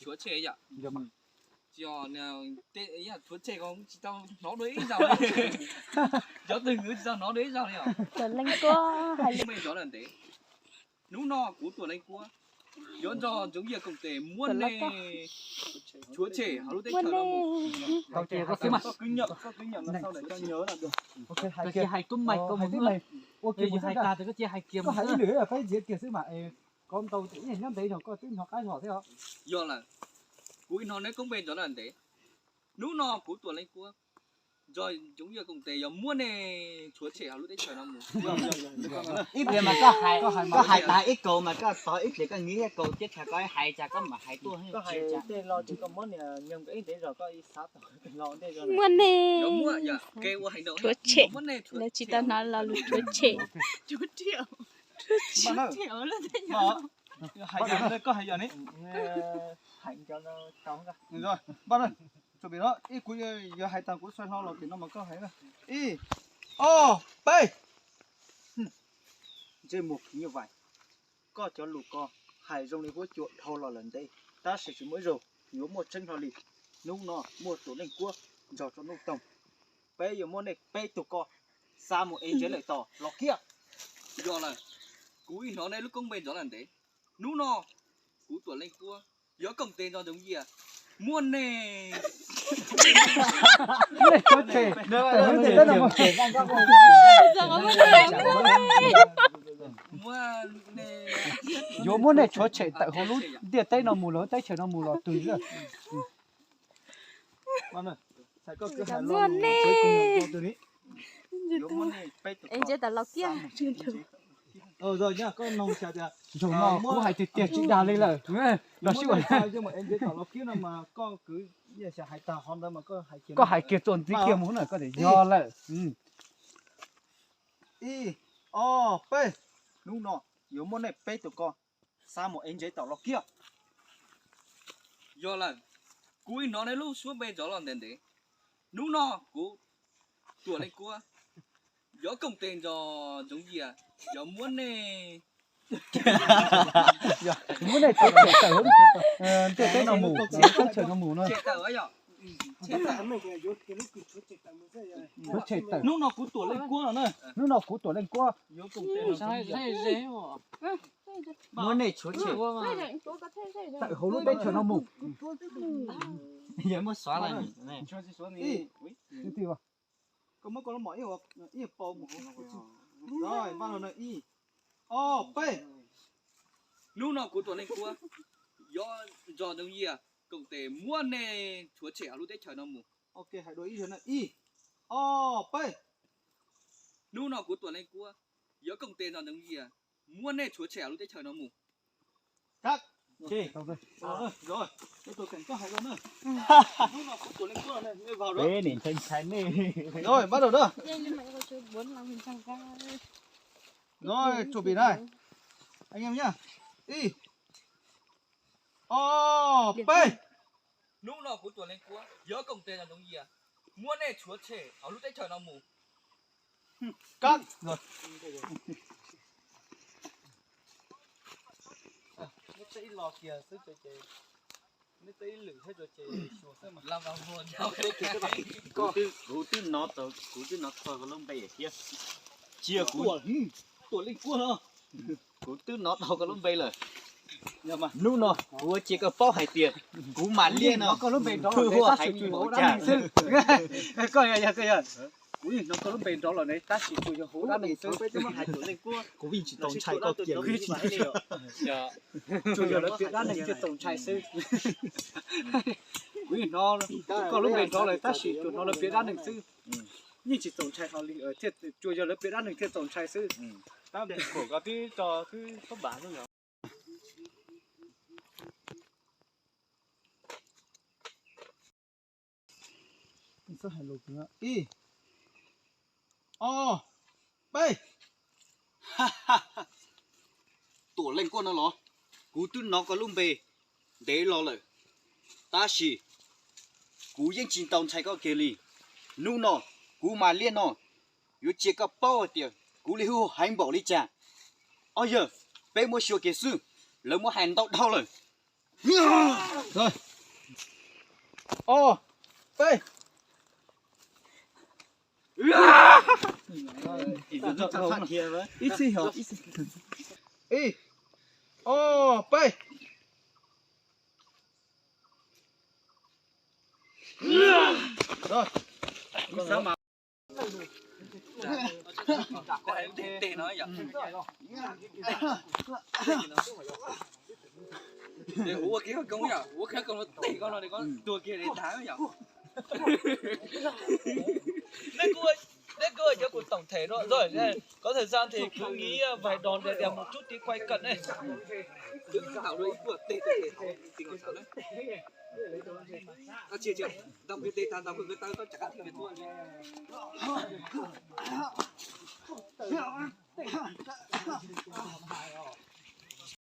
Tshuav tshem yom. Tshuav tshem ko tsis tau hnov dua ib zaug li. Cov twg kuv tsis tau hnov dua ib zaug li os. Tuam Leej Kuab hais li. Hnub no kuv Tuam Leej Kuab yuav nrog Ntsoov Yias koom tes muab nej tshuav tshem hauv lub teb chaws no mus. Koj kwv nyam, koj kwv nyam no sau daim coj nyawv no. Koj cia hais tub mais, koj mus hais tag koj cia hais kiag, koj hais ib lwm peb ntxiv kiag xwb mas. Koj ntau ib nyob ntev no koj twb hnov qab zog thiab os. Yog lawm, kuv ib hnov neb koob npe nrov lawm ntev. Hnub no kuv Tuam Leej Kuab nrog Ntsoov Yias koom tes yuav muab nej tshuav tshem hauv lub teb chaws no mus. Ib pliag mas koj hais, koj hais tas ib kaus mas koj tov ib pliag koj nkiv thiab kaus teb chaws koj hais cas koj mam hais tuaj. Muab nej tshuav tshem, lawv tsis tau hnov lo lus tshuav tshem. Koj hais yog ni. Npaj na, ib kuv yuav hais tas kuv xuas hlo los tim no mas koj hais na. Ib, ob, peb. Ntsej muag phim nyuj vais, koj cov lus ko hais zoo li huab cua dhau los lawm ntev, tab sis tsis muaj ib zaug yuav muaj tseeb hlo li. Hnub no muaj Tuam Leej Kuab nrog rau Nuj Toog, peb yuav muab nej peb tug ko xa mus ev ntsev lawm tos los kiag. Yog lawm, kuv ib hnov nej lub koob npe nrov lawm ntev. Hnub no kuv Tuam Leej Kuab yuav koom tes nrog Ntsoov Yias muab nej yuav muab nej tshuav tshem tawm hauv lub ntiaj teb no mus los teb chaws no mus los twg. Ntsoov no kuv hais tiag tiag tsis dag li lawm, los sib ua. Koj hais kiag txuas ntxiv kiag mus na koj tias yog lawm. Ib, ob, peb. Hnub no yuav muab nej peb tug ko xa mus ev ntsev tom los kiag. Yog lawm, kuv ib hnov nej lub suab npe nrov los ntev ntev. Hnub no kuv Tuam Leej Kuab yuav koom tes nrog Ntsoov Yias yuav muab nej, muab nej tshuav tshem tawm hauv ntiaj teb no mus, teb chaws no mus no. Tshuav tshem tawm. Hnub no kuv Tuam Leej Kuab no na. Hnub no kuv Tuam Leej Kuab muab nej tshuav tshem tawm hauv lub teb chaws no mus. Yog muab xav lawm. Koj muab koj lub mom ib pau mus. Ib, ob, peb. Hnub no kuv Tuam Leej Kuab yuav nrog Ntsoov Yias koom tes muab nej tshuav tshem hauv lub teb chaws no mus. Ib, ob, peb. Hnub no kuv Tuam Leej Kuab yuav koom tes nrog Ntsoov Yias muab nej tshuav tshem hauv lub teb chaws no mus. Hnub no kuv Tuam Leej Kuab, nej vau. Rồi, bắt đầu đó. Rồi, chuẩn bị đây. Anh em nhá. Ib, ob, peb. Hnub no kuv Tuam Leej Kuab yuav koom tes nrog Ntsoov Yias muab nej tshuav tshem hauv lub teb chaws no mus. Cắt. Rồi. Neb teb ib lo kiag xwb ces, neb teb ib lwm thiab ces xyuas xwb mas. Kuv twb hnov, kuv twb hnov txog koj lub npe thiab. Cia kuv, Tuam Leej Kuab no. Kuv twb hnov tau koj lub npe lawm. Hnub no kuv cia koj paub hais tias kuv Mas Liaj no, koj lub npe nrov lawm tab sis tsuas yog hauv dab neeg xwb. Koj yog, yog, koj yog. Kuv yeej hnov koj lub npe nrov lawm ne tab sis tsuas yog hauv dab neeg xwb. Kuv yeej tsis tau ntshai koj kiag li. Tsuas yog lawv piav dab neeg thiaj txaus ntshai xwb. Kuv yeej hnov koj lub npe nrov lawm tab sis tsuas hnov lawv piav dab neeg xwb. Yeej tsis txaus ntshai hlo li, tsuas yog lawv piav dab neeg thiaj txaus ntshai xwb. Ib, ob, peb. Tuam Leej Kuab no los, kuv twb hnov koj lub npe ntev los lawm, tab sis kuv yeej tsis tau ntshai koj kiag li. Hnub no kuv Mas Liaj no yuav cia koj paub hais tias kuv li hu heev npaum li cas. Ob yawg, peb muab xyuas kiag xwb, lawv muab hais ntau dhau lawm. Rồi. Ob, peb. Ib txhij hos, ib txhij. Ib, ob, peb. Ua kiag koob yom, ua kiag koob tes koj no, koj tuag kiag li tag yom. Neb kuj cov kuv tổng thể rồi, có thời gian thì cứ nghĩ vài đòn để đẹp một chút tí quay cận ấy. Ntau kiag tes tag ntau kuj nkawd tau koj tsam thiaj li tuaj li.